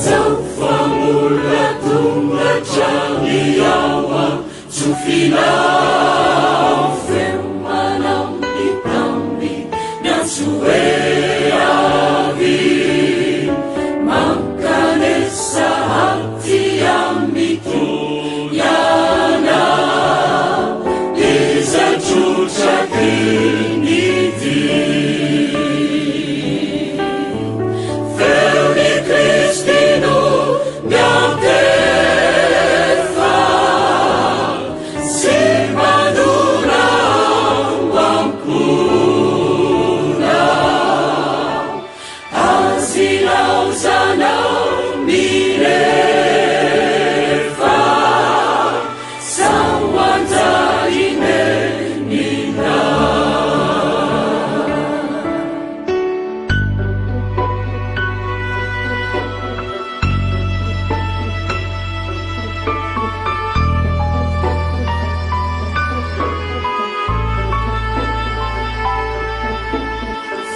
Fa mbola tonga hatrany ao an-tsofinao. Feo manambitamby miantso hoe avia. Mankanesa aty amiko ianao, izay trotraky ny dia. Feon'i Kristy no miantefa sy mandona ao am-ponao. Azy ilaozanao milefa, sao hanjary nenina.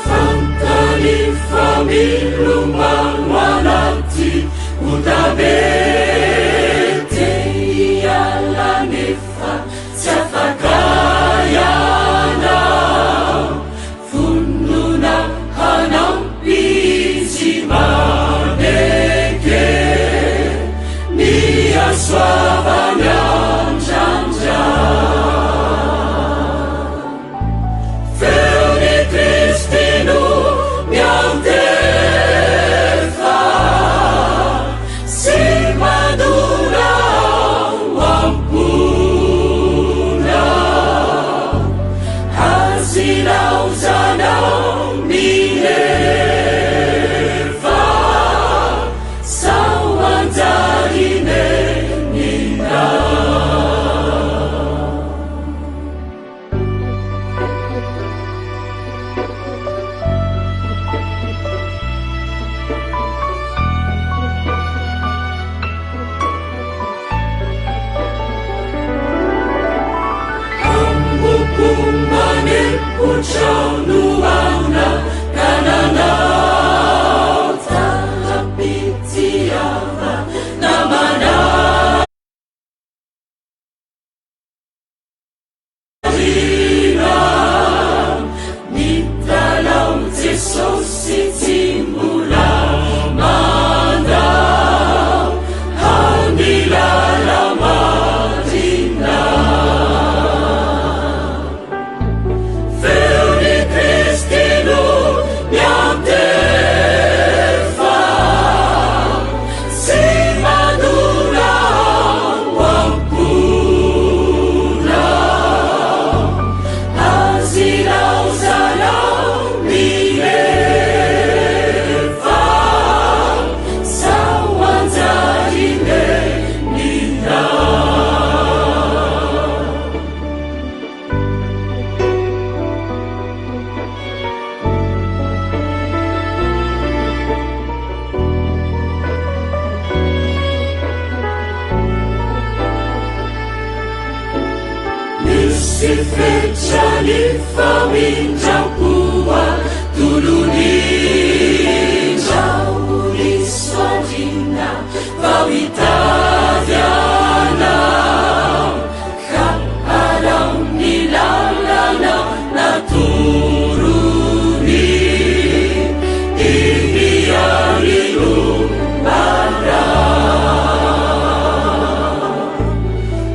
Fantany fa milomano anaty otabe, te hiala nefa tsy afaka ianao. Vonona hanampy izy maneke ny hasoavany andrandra. Feon'i Kristy no miantefa sy mandona ao am-ponao. Azy ilaozanao milefa, sao hanjary nenina. Jesosy tsy mbola mandao ny lala-marina. Feon'i Kristy no miantefa sy mandona ao am-ponao. Azy ilaozanao milefa, sao hanjary nenina. Misy fetra ny famindram-po atolony. Ndrao andriana vao hitady anao, ka araho ny lalana natorony. Iny ihany no marina.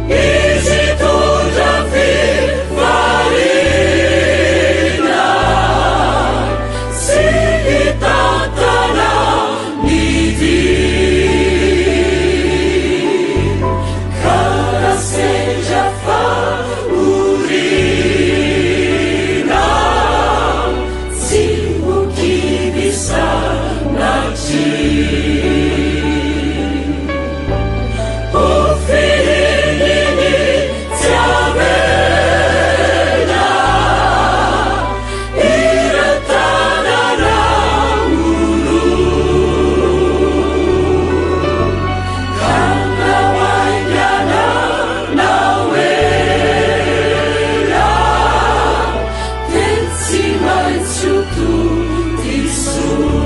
Izy hitondra fifaliana sy hitantana ny dia. Ka raha sendra fahoriana, tsy ho kivy sanatria. Ho fihininy tsy avela ireo tanana olo. Ka na ho haingana na ho ela, dia tsy maintsy ho tody soa.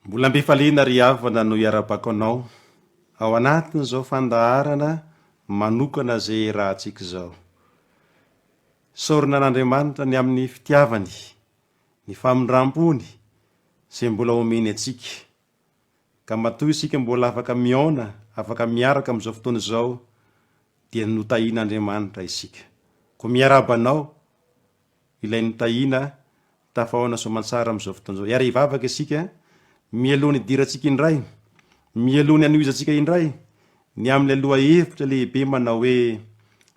Mbola am-pifaliana ry havana no iarabako anao ao anatin'izao fandaharana manokana izay iarahantsika izao. Isaorana an'Andriamanitra ny amin'ny fitiavany, ny famindram-pony izay mbola omeny antsika. Ka matoa isika mbola afaka mihaona, afaka miaraka amin'izao fotoana izao dia notahian'Andriamanitra isika. Koa miarahaba anao ilay notahiana tafahaona soamantsara amin'izao fotoana izao. Hiara-hivavaka isika mialoha ny hidirantsika indray, mialoha ny hanohizantsika indray ny amin'ilay lohahevitra lehibe manao hoe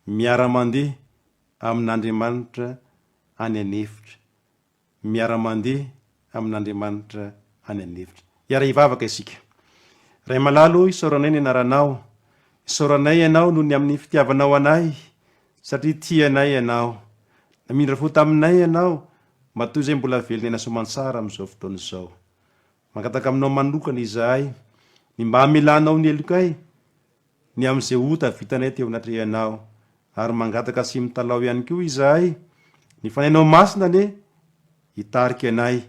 Miara-mandeha amin'Andriamanitra any an'efitra. Miara-mandeha amin'Andriamanitra any an'efitra. Hiara-hivavaka isika. Ray malala ô, isaoranay ny anaranao. Isaoranay Ianao noho ny amin'ny fitiavanao anay, satria tia anay Ianao. Namindra fo taminay Ianao, matoa izay mbola velona aina soamantsara amin'izao fotoana izao. Mangataka aminao manokana izahay, ny mba hamelanao ny helokay, ny amin'izay ota vitanay teo anatrehanao, ary mangataka sy mitalaho ihany koa izahay, ny Fanahinao Masina anie hitarika anay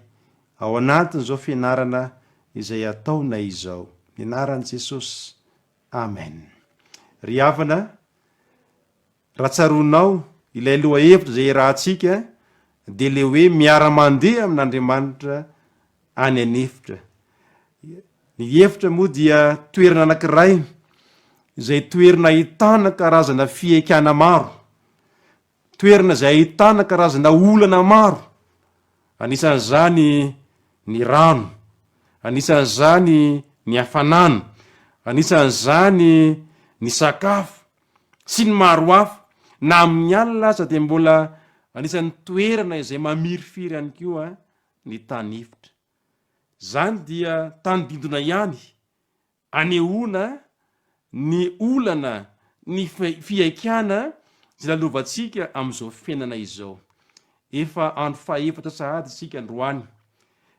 ao anatin'izao fianarana izay ataonay izao. Ny anaran'i Jesosy. Amen. Ry havana, raha tsaroanao ilay lohahevitra izay iarahantsika dia ilay hoe miara-mandeha amin'Andriamanitra any an'efitra. Ny efitra moa dia toerana anankiray izay toerana ahitana karazana fihaikana maro, toerana izay ahitana karazana olana maro, anisan'izany ny rano, anisan'izany ny hafanana, anisan'izany ny sakafo sy ny maro hafa, na amin'ny alina aza dia mbola anisan'ny toerana izay mamirifiry ihany koa ny tany efitra. Izany dia tandindona ihany anehoana ny olana, ny fihaikana izay lalovantsika amin'izao fiainana izao. Efa andro fahefatra sahady isika androany.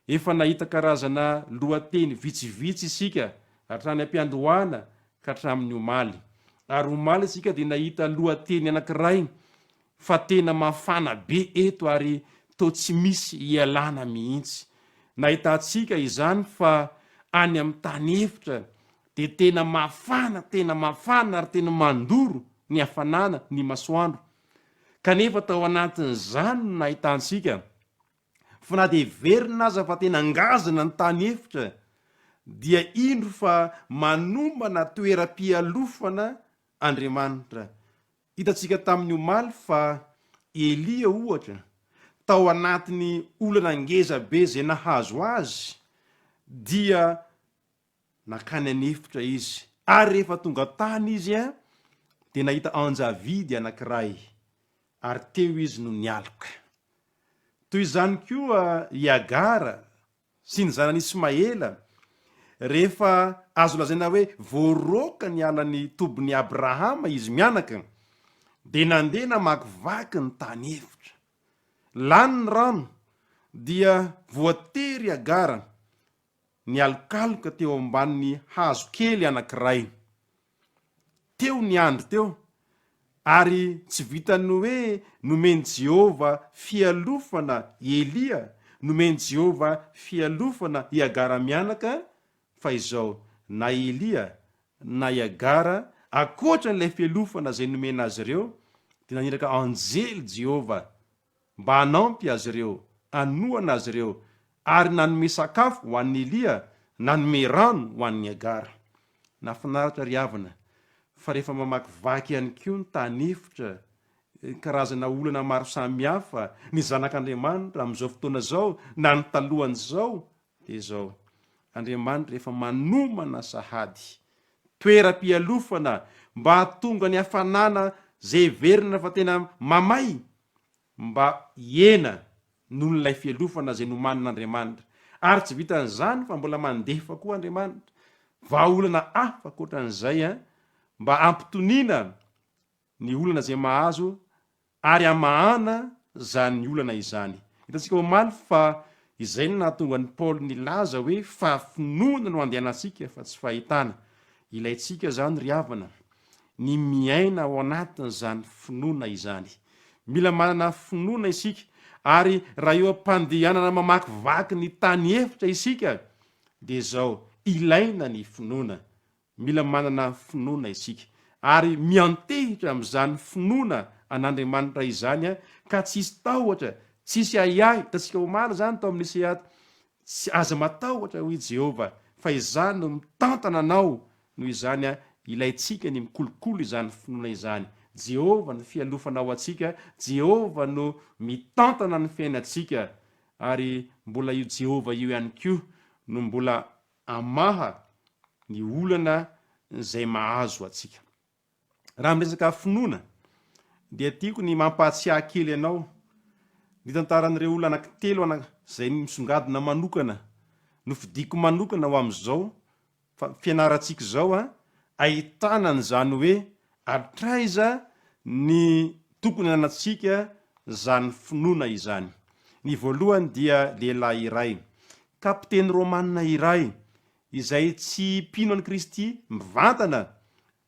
Efa nahita karazana lohateny vitsivitsy isika hatrany am-piandohana ka hatramin'ny omaly. Ary omaly isika dia nahita lohateny anankiray fa tena mafana be eto ary toa tsy misy ialana mihitsy. Nahitantsika izany fa any amin'ny tany efitra dia tena mafana, tena mafana ary tena mandoro ny hafanana, ny masoandro. Kanefa tao anatin'izany no nahitantsika fa na dia heverina aza fa tena ngazana ny tany efitra dia indro fa manomana toeram-pialofana Andriamanitra. Hitantsika tamin'ny omaly fa Elia, ohatra, tao anatin'ny olana ngeza be izay nahazo azy, dia nankany an'efitra izy, ary rehefa tonga tany izy, dia nahita anjavidy anankiray, ary teo izy no nialoka. Toy izany koa i Hagara sy ny zanany Ismaela, rehefa azo lazaina hoe voaroaka niala ny tobin'i Abrahama izy mianaka, dia nandeha namakivaky ny tany efitra. Lany ny rano, dia voatery Hagara nialokaloka teo ambanin'ny hazo kely anankiray. Teo ny andro teo, ary tsy vitan'ny hoe nomen'i Jehovah fialofana i Elia, nomen'i Jehovah fialofana i Hagara mianaka, fa izao, na i Elia na i Hagara, ankoatra an'ilay fialofana izay nomena azy ireo, dia naniraka anjely Jehovah mba hanampy azy ireo, hanohana azy ireo, ary nanome sakafo ho an'i Elia, nanome rano ho an'i Hagara. Nahafinaritra ry havana, fa rehefa mamakivaky ihany koa ny tany efitra, ny karazana olana maro samihafa, ny zanak'Andriamanitra amin'izao fotoana izao, na ny talohan'izao, dia izao, Andriamanitra efa manomana sahady toeram-pialofana mba hahatonga ny hafanana izay heverina fa tena mamay mba hihena noho ilay fialofana izay nomanin'Andriamanitra. Ary tsy vitan'izany fa mbola mandefa koa Andriamanitra vahaolana hafa ankoatran'izay mba hampitoniana ny olana izay mahazo ary hamahana izany olana izany. Hitantsika omaly fa izay no nahatonga an'i Paoly nilaza hoe fa finoana no andehanantsika fa tsy fahitana. Ilaintsika izany ry havana ny miaina ao anatin'izany finoana izany. Mila manana finoana isika ary raha eo am-pandehanana mamakivaky ny tany efitra isika. Dia izao, ilaina ny finoana. Mila manana finoana isika. Ary miantehitra amin'izany finoana an'Andriamanitra izany ka tsy hisy tahotra, tsy hisy ahiahy. Hitantsika omaly izany tao amin'ny Seat. Tsy, aza matahotra, hoy Jehovah, fa Izaho no mitantana anao. Noho izany, ilaintsika ny mikolokolo izany finoana izany. Jehovah no fialofana ho antsika, Jehovah no mitantana ny fiainantsika. Ary mbola io Jehovah io ihany koa no mbola hamaha ny olana izay mahazo antsika. Raha miresaka finoana dia tiako ny mampahatsiahy kely anao ny tantaran'ireo olona anankitelo izay misongadina manokana, nofidiko manokana ho amin'izao fianarantsika izao an, ahitana an'izany hoe hatraiza ny tokony hananantsika izany finoana izany. Ny voalohany dia lehilahy iray, kapiteny romana iray izay tsy mpino an'i Kristy mivantana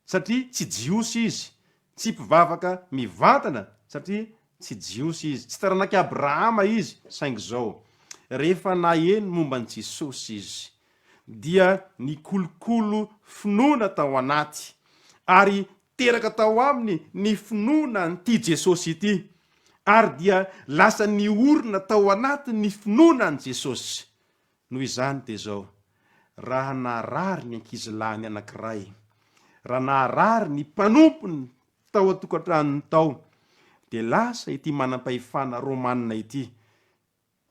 satria tsy Jiosy izy, tsy mpivavaka mivantana satria tsy Jiosy izy, tsy taranak'i Abrahama izy, saingy izao, rehefa naheno momba an'i Jesosy izy, dia nikolokolo finoana tao anaty, ary teraka tao aminy ny finoana an'ity Jesosy ity, ary dia lasa niorina tao anatiny ny finoana an'i Jesosy. Noho izany dia izao, raha narary ny ankizilahiny anankiray, raha naharary ny mpanompony tao an-tokantranony tao, dia lasa ity manam-pahefana romana ity,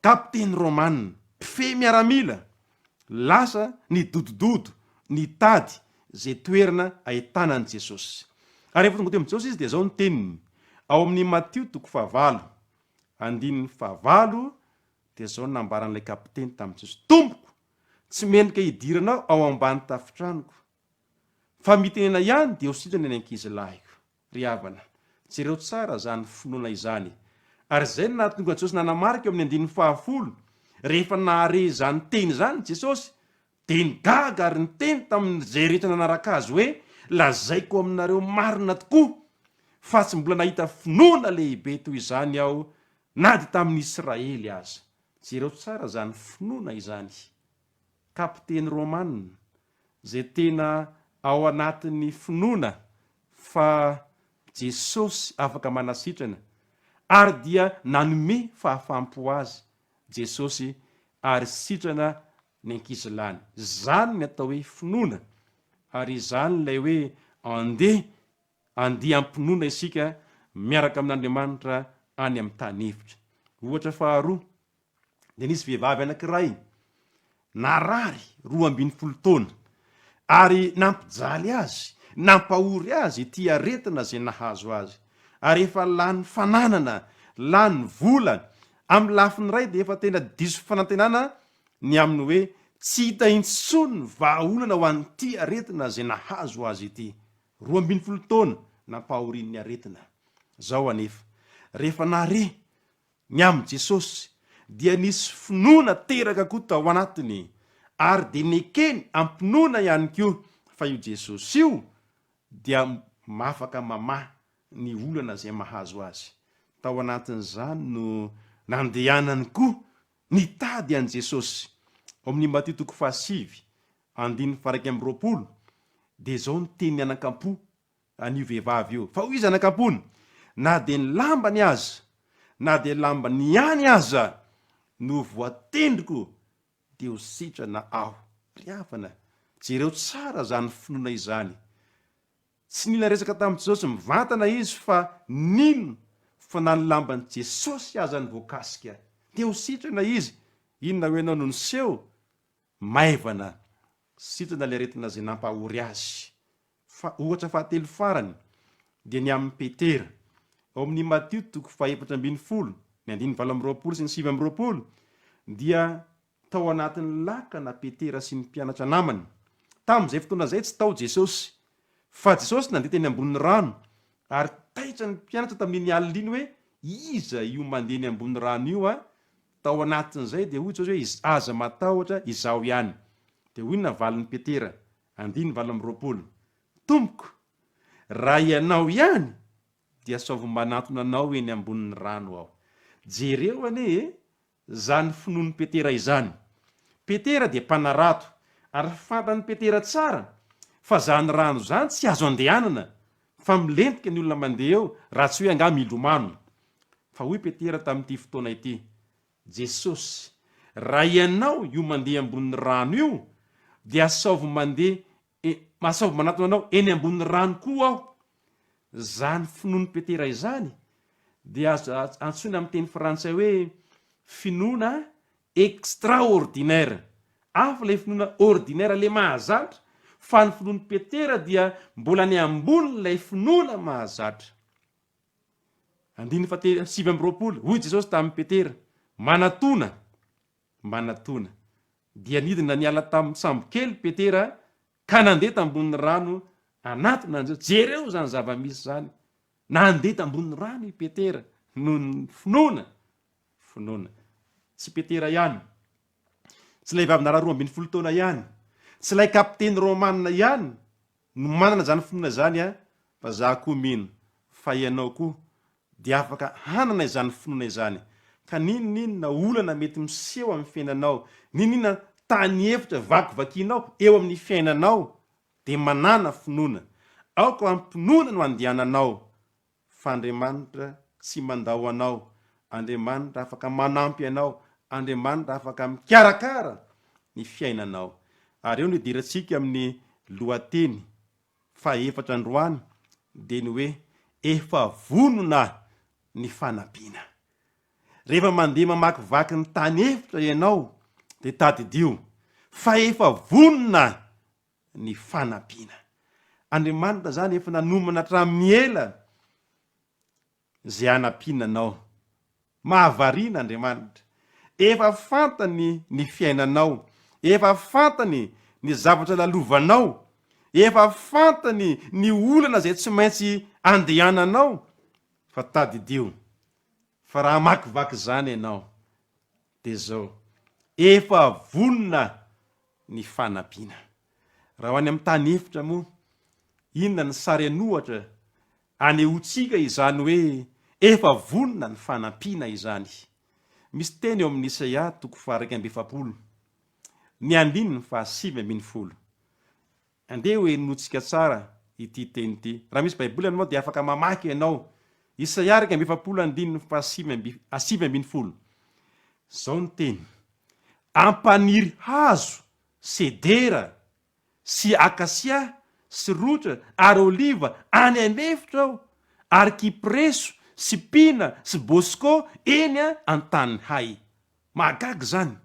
kapiteny romana, mpifehy miaramila, lasa nidodododo nitady izay toerana ahitana an'i Jesosy. Ary rehefa tonga teo amin'i Jesosy izy dia izao ny teniny, ao amin'ny Matio toko fahavalo, andininy fahavalo Dia izao no nambaran'ilay kapiteny tamin'i Jesosy, Tompoko, tsy mendrika hidiranao ao ambany tafon-tranoko, fa mitenena ihany dia ho sitrana ny ankizilahiko. Ry havana, jereo tsara izany finoana izany. Ary izay no nahatonga an'i Jesosy nanamarika eo amin'ny andininy fahafolo, rehefa nahare izany teny izany Jesosy, dia nigaga ary niteny tamin'izay rehetra nanaraka azy hoe, Lazaiko aminareo marina tokoa, fa tsy mbola nahita finoana lehibe toy izany aho Na dia tamin'ny Israely aza. Jereo tsara izany finoana izany. Kapiteny Romana, izay tena ao anatin'ny finoana fa Jesosy afaka manasitrana, ary dia nanome fahafaham-po azy Jesosy ary sitrana ny ankizilany. Izany ny atao hoe finoana, ary izany ilay hoe andeha Andiam-pinoana isika miaraka amin'Andriamanitra any amin'ny tany efitra. Ohatra faharoa, dia nisy vehivavy anankiray narary 12 taona ary nampijaly azy, nampahory azy ity aretina izay nahazo azy. Ary efa lany fananana, lany vola, amin'ny lafiny iray dia efa tena diso fanantenana ny amin'ny hoe tsy hita intsony ny vahaolana ho an'ity aretina izay nahazo azy ity. 12 taona nampahorian'ny aretina. Izao anefa, rehefa nahare ny amin'i Jesosy, dia nisy finoana teraka koa tao anatiny, ary dia nekeny am-pinoana ihany koa fa io Jesosy io dia afaka mamaha ny olana izay mahazo azy. Tao anatin'izany no nandehanany koa nitady an'i Jesosy. Ao amin'ny Matio toko fahasivy, andininy faha-21, dia izao ny tenin'ny anakam-po an'io vehivavy io, Fa hoy izy anakam-pony, Na dia ny lambany aza, na dia lambany ihany aza no voatendriko, dia ho sitrana aho. Ry havana, jereo tsara izany finoana izany. Tsy nila resaka tamin'i Jesosy mivantana izy fa nino fa na ny lamban'i Jesosy aza no voakasika dia ho sitrana izy. Inona hoy ianao no niseho? Maivana, sitrana ilay aretina izay nampahory azy. Fa ohatra fahatelo farany dia ny amin'i Petera. Ao amin'ny Matio toko faha-14, ny andininy 28 sy ny 29 dia Tao anatin'ny lakana Petera sy ny mpianatra namany. Tamin'izay fotoana izay tsy tao Jesosy. Fa Jesosy nandeha teny ambonin'ny rano, ary taitra ny mpianatra tamin'iny alina iny hoe, Iza io mandeha eny ambony rano io a? Tao anatin'izay dia hoy Jesosy hoe, Aza matahotra, Izaho ihany. Dia hoy ny navalin'i Petera, andininy 28, Tompoko, raha Ianao ihany, dia asaovy manantona Anao eny ambonin'ny rano aho. Jereo anie e! Izany finoan'i Petera izany. Petera dia mpanarato. Ary fantan'i Petera tsara fa zany rano zany tsy azo andehanana fa milentika ny olona mandeha eo raha tsy hoe angaha milomano. Fa hoy Petera tamin'ity fotoana ity, Jesosy, raha ianao io mandeha ambonin'ny rano io dia asaovy mandeha e, asaovy manatona anao eny ambonin'ny rano koa aho. Izany finoan'i Petera izany dia azo antsoina amin'ny teny frantsay hoe finoana extraordinaire. Hafa ilay finoana ordinaire ilay mahazatra fa ny finoan'i Petera dia mbola ny ambonin'ilay finoana mahazatra. Andininy faha 29, hoy Jesosy tamin'i Petera, Manatona! Manatona. Dia nidina niala tamin'ny sambokely Petera ka nandeha tambonin'ny rano hanatona an'i Jesosy. Jereo izany zava-misy izany. Nandeha tambonin'ny rano i Petera noho ny finoana. Finoana. Tsy Petera ihany. Tsy ilay vavy narary 12 taona ihany. Tsy ilay kapiteny romana ihany no manana izany finoana izany an, fa za koa mino fa ianao koa dia afaka hanana izany finoana izany, ka n'inon'inona olana mety miseho amin'ny fiainanao, n'inon'inona tany efitra vakivakianao eo amin'ny fiainanao dia manàna finoana, aoka am-pinoana no andehananao fa Andriamanitra tsy mandao anao, Andriamanitra afaka manampy anao, Andriamanitra afaka mikarakara ny fiainanao. Ary eo no idirantsika amin'ny lohateny fahaefatra androany dia ny hoe efa vonona ny fanampiana. Rehefa mandeha mamakivaky ny tany efitra ianao dia tadidio fa efa vonona ny fanampiana. Andriamanitra izany efa nanomana hatramin'ny ela izay hanampiana anao. Mahavariana Andriamanitra. Efa fantany ny fiainanao, efa fantany ny zavatra lalovanao, efa fantany ny olana izay tsy maintsy andehananao, fa tadidio fa raha hamakivaky izany ianao dia izao, efa vonona ny fanampiana. Raha ho any amin'ny tany efitra moa, inona ny sary an'ohatra anehoantsika izany hoe efa vonona ny fanampiana izany? Misy teny eo amin'ny Isaia toko faha-41, ny andininy faha-19. Andeha ho henointsika tsara ity teny ity. Raha misy Baiboly aminao dia afaka mamaky ianao. Isaia 41 andininy faha-19. Izao ny teny, Hampaniry hazo sedera sy akasia sy rotra ary oliva any an'efitra aho, ary kypreso sy pina sy bosko eny an-tany hay. Mahagaga izany!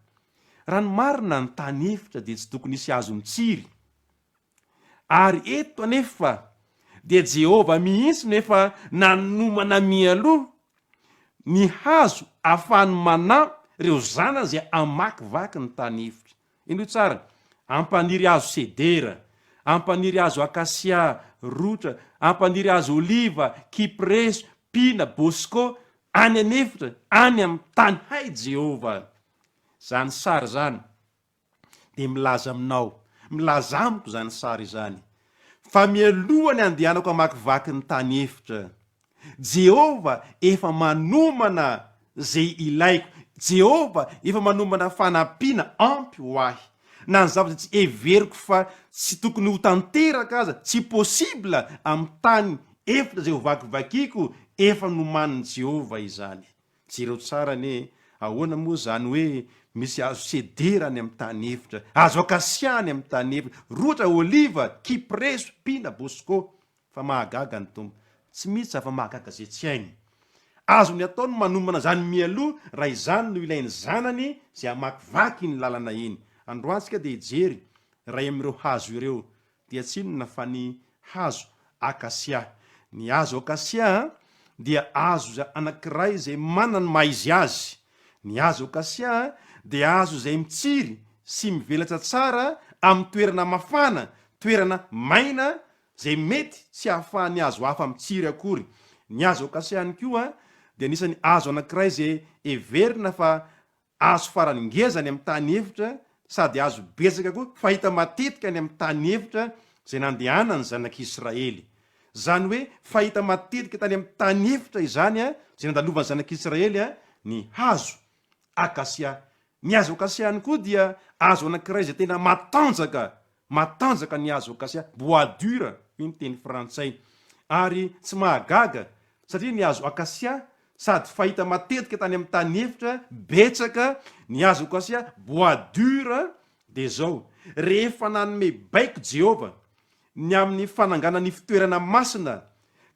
Raha ny marina ny tany efitra dia tsy tokony hisy hazo mitsiry. Ary eto anefa dia Jehovah mihitsy no efa nanomana mialoha ny hazo ahafahany manampy ireo zanany izay hamakivaky ny tany efitra. Henoy tsara, hampaniry hazo sedera, hampaniry hazo akasia, rotra, hampaniry hazo oliva, kypreso, pina, bosko, any an'efitra, any amin'ny tany hay Jehovah. Izany sary izany dia milaza aminao, milaza amiko izany sary izany, fa mialoha ny handehanako hamakivaky ny tany efitra, Jehovah efa manomana izay ilaiko. Jehovah efa manomana fanampiana ampy ho ahy. Na ny zavatra tsy heveriko fa tsy tokony ho tanteraka aza, tsy possible amin'ny tany efitra izay hovakivakiako, efa nomanin'i Jehovah izany. Jereo tsara anie, ahoana moa izany hoe misy hazo sedera any amin'ny tany efitra, hazo akasia any amin'ny tany efitra, rotra, oliva, kypreso, pina, bosko. Fa mahagaga ny Tompo. Tsy misy zava-mahagaga izay tsy hainy. Azony atao ny manomana izany mialoha raha izany no ilain'ny zanany izay hamakivaky iny lalana iny. Androany isika dia hijery iray amin'ireo hazo ireo, dia tsy inona fa ny hazo akasia. Ny hazo akasia dia hazo anankiray izay manana ny maha izy azy. Ny hazo akasia dia hazo izay mitsiry sy mivelatra tsara amin'ny toerana mafana, toerana maina izay mety tsy ahafahan'ny hazo hafa mitsiry akory. Ny hazo acacia ihany koa dia anisan'ny hazo anankiray izay heverina fa hazo farany ngeza any amin'ny tany efitra sady hazo betsaka koa fahita matetika any amin'ny tany efitra izay nandehanan'ny zanak'Israely. Izany hoe fahita matetika tany amin'ny tany efitra izany izay nandalovan'ny zanak'Israely ny hazo acacia. Ny hazo acacia ihany koa dia hazo anankiray izay tena matanjaka, matanjaka ny hazo acacia, bois dur hoy ny teny frantsay. Ary tsy mahagaga satria ny hazo acacia sady fahita matetika tany amin'ny tany efitra betsaka ny hazo acacia, bois dur, dia izao, rehefa nanome baiko Jehovah ny amin'ny fananganana ny fitoerana masina,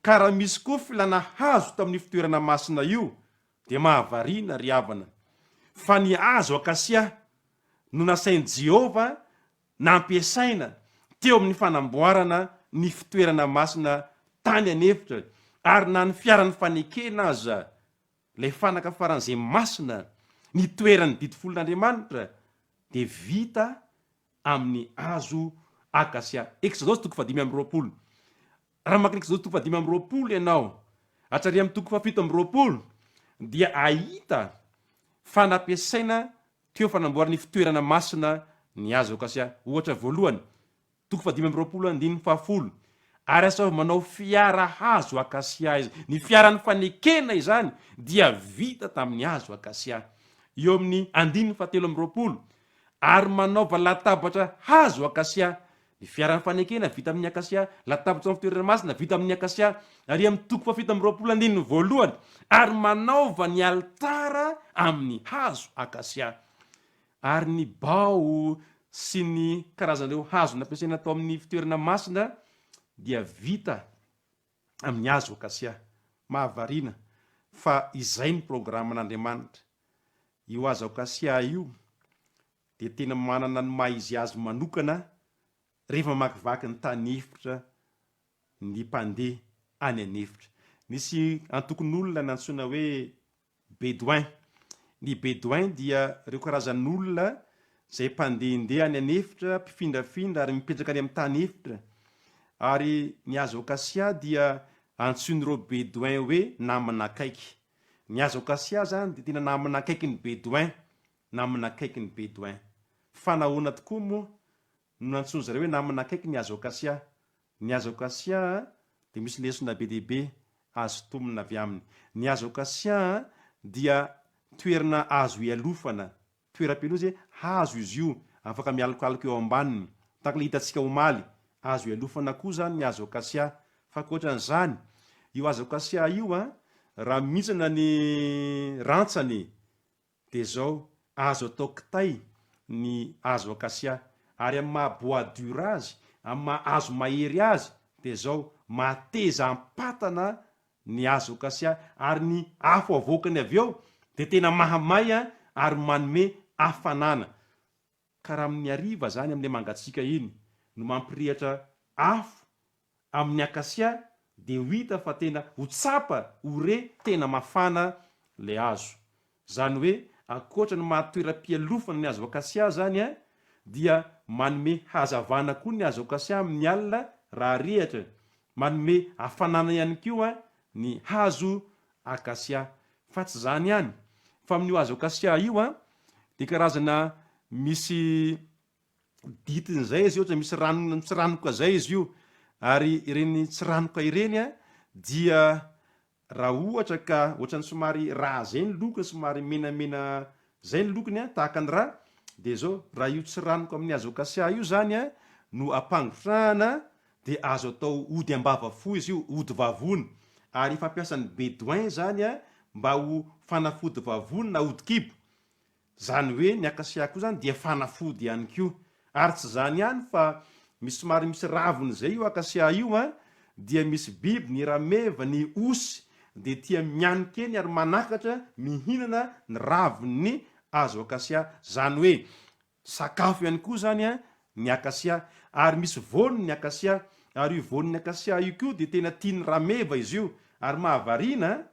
ka raha misy koa filana hazo tamin'io fitoerana masina io, dia mahavariana ry havana, fa ny hazo akasia no nasain'i Jehovah nampiasaina teo amin'ny fanamboarana ny fitoerana masina tany an'efitra, ary na ny fiaran'ny fanekena aza, ilay fanaka faran'izay masina, nitoeran'ny didy folon'Andriamanitra, dia vita amin'ny hazo akasia. Eksodosy toko fahadimy amby 20. Raha mamaky ny Eksodosy toko fahadimy amby 20 ianao, hatrary amin'ny toko fahafito amby 20, dia hahita fa nampiasaina teo fanamboarana ny fitoerana masina ny hazo akasia. Ohatra voalohany, Toko fahadimy amby 20 andininy fahafolo, Ary asaovy manao fiara hazo akasia izy. Ny fiaran'ny fanekena izany dia vita tamin'ny hazo akasia. Eo amin'ny andininy fahatelo amby 20, Ary manaova latabatra hazo akasia. Ny fiaran'ny fanekena vita amin'ny akasia, latabatra ao amin'ny fitoerana masina vita amin'ny akasia. Ary amin'ny toko fahafito amby 20 andininy voalohany, Ary manaova ny alitara amin'ny hazo akasia. Ary ny bao sy ny karazan'ireo hazo nampiasaina tao amin'ny fitoerana masina dia vita amin'ny hazo akasia. Mahavariana fa izay ny programan'Andriamanitra. Io hazo akasia io dia tena manana ny maha izy azy manokana rehefa mamakivaky ny tany efitra ny mpandeha any an'efitra. Nisy antokon'olona nantsoina hoe Bédouin. Ny Bédouin dia ireo karazan'olona izay mpandehandeha any an'efitra, mpifindrafindra ary mipetraka any amin'ny tany efitra. Ary ny hazo acacia dia antsoin'ireo Bédouin hoe namana akaiky. Ny hazo acacia izany dia tena namana akaiky ny Bédouin, namana akaiky ny Bédouin. Fa nahoana tokoa moa no nantsoin-dry zareo hoe namana akaiky ny hazo acacia? Ny hazo acacia dia misy lesona be dia be azo sintomina avy aminy. Ny hazo acacia dia toerana azo ialofana, toeram-pialofana izay hazo izy io, afaka mialokaloka eo ambaniny, tahaka ilay hitantsika omaly, azo ialofana koa izany ny hazo acacia. Fa ankoatran'izany, io hazo acacia io raha mihintsana ny rantsany Dia izao, azo atao kitay ny hazo acacia, ary amin'ny maha bois dur azy, amin'ny maha hazo mahery azy, dia izao, mateza am-patana ny hazo acacia, ary ny afo avoakany avy eo dia tena mahamay ary manome hafanana. Ka raha amin'ny hariva izany, amin'ilay mangatsiaka iny, no mampirehitra afo amin'ny acacia dia ho hita fa tena ho tsapa ho re tena mafana ilay hazo. Izany hoe ankoatra ny maha toeram-pialofana ny hazo acacia izany dia manome hazavana koa ny hazo acacia amin'ny alina raha rehatra, manome hafanana ihany koa ny hazo acacia. Fa tsy izany ihany fa amin'io hazo acacia io dia karazana misy ditiny izay izy io, ohatra misy rano mitsiranoka izay izy io, ary ireny tsiranoka ireny a dia raha ohatra ka ohatran'ny somary rà izay ny lokony, somary menamena izay ny lokony a, tahaka ny rà, dia izao, raha io tsiranoka amin'ny hazo acacia io izany a no ampangotrahana dia azo atao ody am-bava fo izy io, ody vavony, ary fampiasan'ny Bédouin izany a mba ho fanafody vavony na ody kibo, Izany hoe ny acacia koa izany dia fanafody ihany koa. Ary tsy izany ihany fa misy somary misy raviny izay io acacia io an, dia misy biby, ny rameva, ny osy dia tia mianika eny ary manakatra mihinana ny ravin'ny hazo acacia. Izany hoe sakafo ihany koa izany an ny acacia. Ary misy voany ny acacia. Ary io voan'ny acacia io koa dia tena tian'ny rameva izy io. Ary mahavariana an,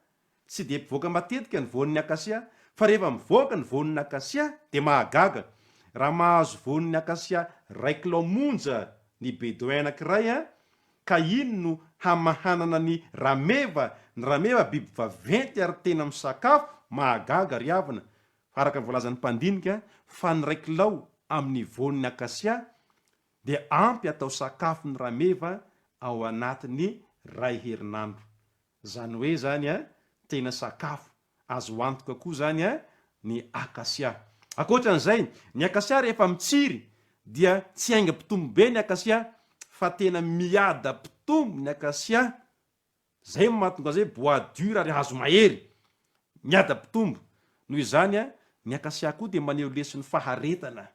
Tsy dia mpivoaka matetika ny voan'ny akasia, fa rehefa mivoaka ny voan'ny akasia dia mahagaga. Raha mahazo voan'ny akasia iray kilao monja ny bedouin anankiray, ka iny no hamahanana ny rameva, ny rameva biby vaventy ary tena misakafo, mahagaga ry havana, araka ny voalazan'ny mpandinika, fa ny iray kilao amin'ny voan'ny akasia dia ampy atao sakafo ny rameva ao anatin'ny iray herinandro. Zany hoe zany a, tena sakafo azo antoka koa zany a ny acacia. Ankoatran'izay, ny akasia rehefa mitsiry dia tsy haingam-pitombo be ny akasia fa tena miadam-pitombo ny akasia, zay no mahatonga azy hoe bois dur ary hazo mahery, miadam-pitombo. Noho izany, ny akasia koa dia maneho leson'ny faharetana.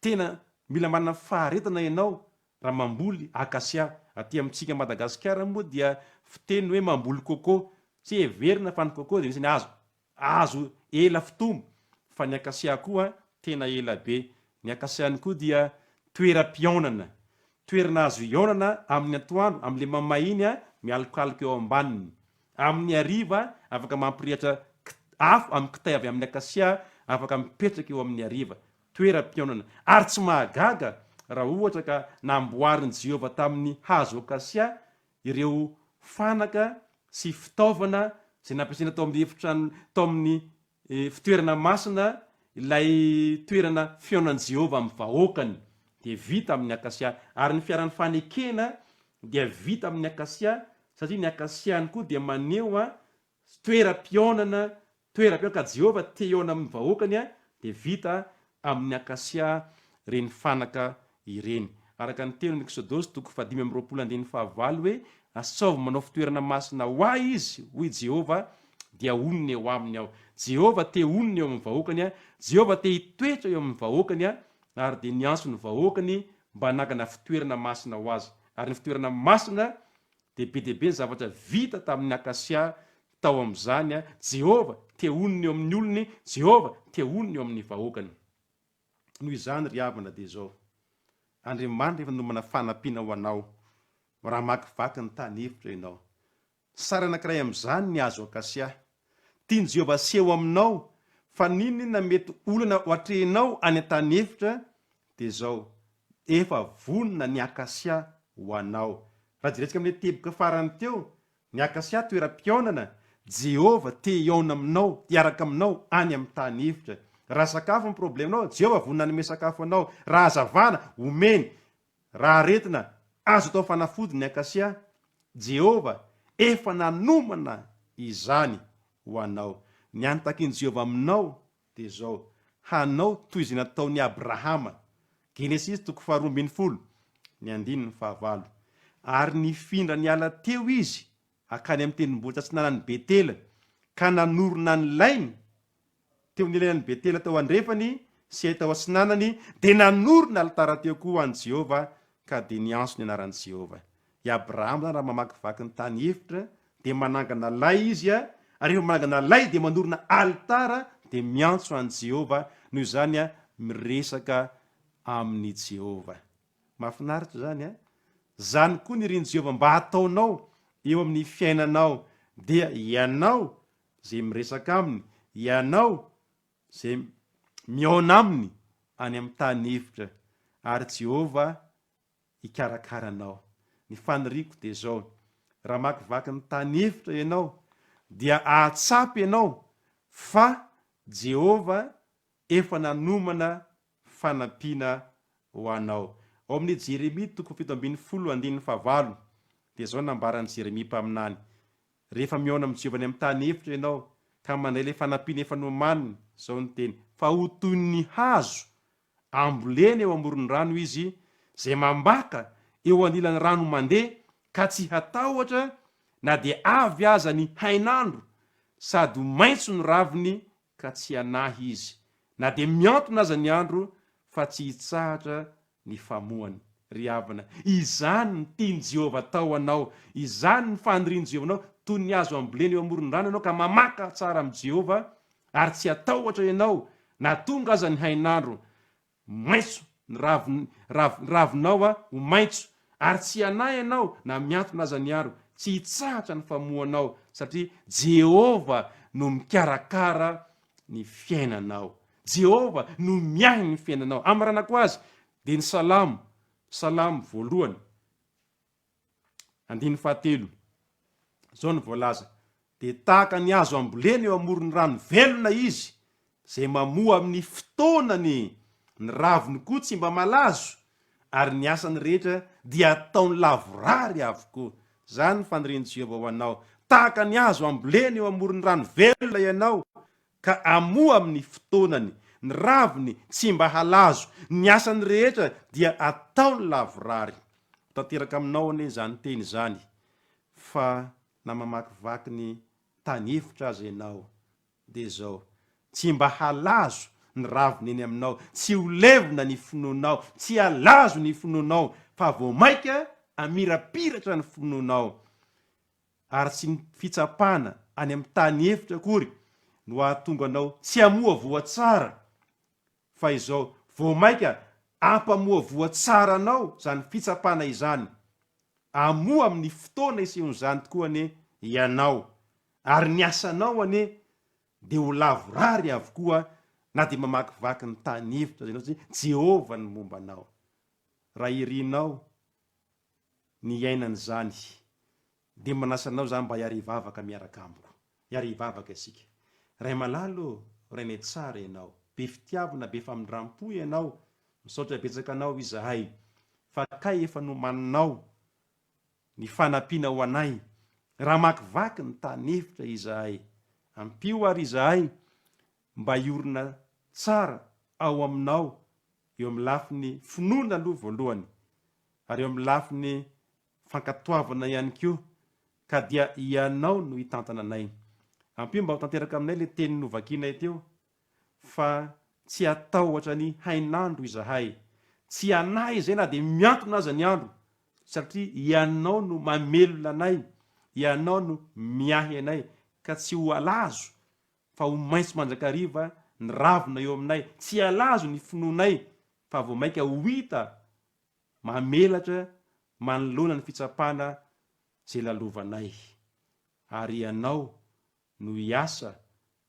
Tena mila manana faharetana ianao raha mamboly acacia. Aty amintsika Madagasikara moa dia fiteny hoe mamboly coco. Tsy heverina fa ny coco dia anisan'ny hazo azo ela fitombo fa ny acacia koa tena ela be. Ny acacia ihany koa dia toeram-pihaonana. Toerana azo hihaonana amin'ny antoandro, amin'ilay mamay iny mialokaloka eo ambaniny. Amin'ny hariva afaka mampirehitra afo amin'ny kitay avy amin'ny acacia afaka mipetraka eo amin'ny hariva. toeram-pihaonana. Ary tsy mahagaga raha ohatra ka namboarin'i Jehovah tamin'ny hazo akasia ireo fanaka sy fitaovana izay nampiasaina tao amin'ny efitrano, tao amin'ny fitoerana masina, ilay toerana fihaonan'i Jehovah amin'ny vahoakany, dia vita amin'ny akasia. Ary ny fiaran'ny fanekena dia vita amin'ny akasia, satria ny akasia ihany koa dia maneho Toeram-pihaonana, toeram-pihaonana, ka Jehovah te hihaona amin'ny vahoakany dia vita amin'ny akasia ireny fanaka ireny. Araka ny tenin'ny Eksodosy toko fahadimy amby 20 andininy fahavalo hoe, Asaovy manao fitoerana masina ho ahy izy, hoy Jehovah, dia honina eo aminy aho. Jehovah te honina eo amin'ny vahoakany, Jehovah te hitoetra eo amin'ny vahoakany, ary dia niantso ny vahoakany mba hanangana fitoerana masina ho azy. Ary ny fitoerana masina Dia be dia be ny zavatra vita tamin'ny akasia tao amin'izany, Jehovah te honina eo amin'ny olony, Jehovah te honina eo amin'ny vahoakany. Noho izany, ry havana, dia izao, Andriamanitra efa nomana fanampiana ho anao raha hamakivaky ny tany efitra ianao. Sary anankiray amin'izany ny hazo akasia. Tian'i Jehovah aseho aminao fa n'inon'inona mety olana ho atrehinao any an-tany efitra dia izao, efa vonona ny akasia ho anao. Raha jerentsika amin'ilay teboka farany teo, ny akasia toeram-pihaonana, Jehovah te hihaona aminao, hiaraka aminao any amin'ny tany efitra. Raha sakafo ny problemanao, Jehovah vonona hanome sakafo anao. Raha hazavana, omeny. Raha aretina, azo atao fanafody ny akasia, Jehovah efa nanomana izany ho anao. Ny hany takin'i Jehovah aminao dia izao, hanao toy izay nataon'i Abrahama. Genesisy toko faharoa ambin'ny folo, ny andininy fahavalo. Ary nifindra niala teo izy hankany amin'ny tendrombohitra atsinanan'i Betela, ka nanorina ny lainy Teo anelan'i Betela tao andrefany sy Ay tao atsinanany, dia nanorina alitara teo koa ho an'i Jehovah, ka dia niantso ny anaran'i Jehovah. I Abrahama izany raha mamakivaky ny tany efitra, dia manangana lay izy, ary rehefa manangana lay dia manorina alitara, dia miantso an'i Jehovah, noho izany miresaka amin'i Jehovah. Mahafinaritra izany an! Izany koa no irin'i Jehovah mba hataonao eo amin'ny fiainanao, dia ianao izay miresaka aminy, ianao izay mihaona aminy any amin'ny tany efitra, ary Jehovah hikarakara anao. Ny faniriako dia izao, raha hamakivaky ny tany efitra ianao, dia hahatsapa ianao fa Jehovah efa nanomana fanampiana ho anao. Ao amin'ny Jeremia toko 17 andininy fahavalo dia izao no nambaran'i Jeremia mpaminany, Rehefa mihaona amin'i Jehovah any amin'ny tany efitra ianao, ka mandray ilay fanampiana efa nomaniny, izao no teny, Fa ho toy ny hazo ambolena eo amoron'ny rano izy, izay mambaka eo anilan'ny rano mandeha, ka tsy hatahotra na dia avy aza ny hainandro, sady ho maitso ny raviny ka tsy hanahy izy, na dia mihantona aza ny andro, fa tsy hitsahatra ny famohany. Ry havana, izany no tian'i Jehovah atao anao, izany no fanirian'i Jehovah anao, toy ny hazo ambolena eo amoron-drano ianao ka mamaka tsara amin'i Jehovah, ary tsy hatahotra ianao na tonga aza ny hainandro. Maitso ny ravin, rav, ravinao a, ho maitso, ary tsy hanahy ianao na mihantona aza ny andro, tsy hitsahatra ny famohanao, satria Jehovah no mikarakara ny fiainanao. Jehovah no miahy ny fiainanao. Amaranako azy dia ny Salamo, Salamo voalohany, andininy fahatelo. Izao no voalaza, Dia tahaka ny hazo ambolena eo amoron'ny rano velona izy, izay mamoa amin'ny fotoanany, ny raviny koa tsy mba malazo, ary ny asany rehetra dia ataony lavorary avokoa. Izany ny fanirian'i Jehovah ho anao. Tahaka ny hazo ambolena eo amoron'ny rano velona ianao, ka hamoa amin'ny fotoanany. Ny raviny tsy mba halazo, ny asany rehetra dia ataony lavorary. Ho tanteraka aminao anie izany teny izany, fa na mamakivaky ny tany efitra aza ianao, dia izao, tsy mba halazo ny raviny eny aminao, tsy ho levona ny finoanao, tsy halazo ny finoanao, fa vao mainka hamirapiratra ny finoanao. Ary tsy ny fitsapana any amin'ny tany efitra akory no hahatonga anao tsy hamoa voa tsara, fa izao, vao mainka hampamoa voa tsara anao izany fitsapana izany. Hamoa amin'ny fotoana isehon'izany tokoa anie ianao, ary ny asanao anie dia ho lavorary avokoa na dia mamakivaky ny tany efitra aza ianao, satria Jehovah no momba anao. Raha irinao ny hiainana izany, dia manasa anao izaho mba hiara-hivavaka miaraka amiko. Hiara-hivavaka isika. Ray malala ô, Rainay tsara Ianao, be fitiavana, be famindram-po Ianao, misaotra betsaka Anao izahay, fa kay efa nomaninao ny fanampiana ho anay, raha hamakivaky ny tany efitra izahay. Ampio ary izahay mba hiorina tsara ao Aminao eo amin'ny lafiny finoana aloha voalohany, ary eo amin'ny lafiny fankatoavana ihany koa, ka dia Ianao no hitantana anay. Ampio mba ho tanteraka aminay ilay teny novakianay teo, fa tsy hatahotra ny hainandro izahay. Tsy hanahy izay na dia mihantona aza ny andro, satria Ianao no mamelona anay, Ianao no miahy anay, ka tsy ho halazo fa ho maitso mandrakariva ny ravina eo aminay, tsy halazo ny finoanay fa vao mainka ho hita mamelatra manoloana ny fitsapana izay lalovanay. Ary Ianao no hiasa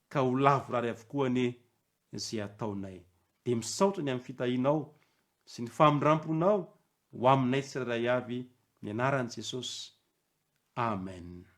ka ho lavorary avokoa anie izay ataonay. Dia misaotra ny amin'ny fitahianao sy ny famindramponao ho aminay tsirairay avy ny anaran'i Jesosy. Amen.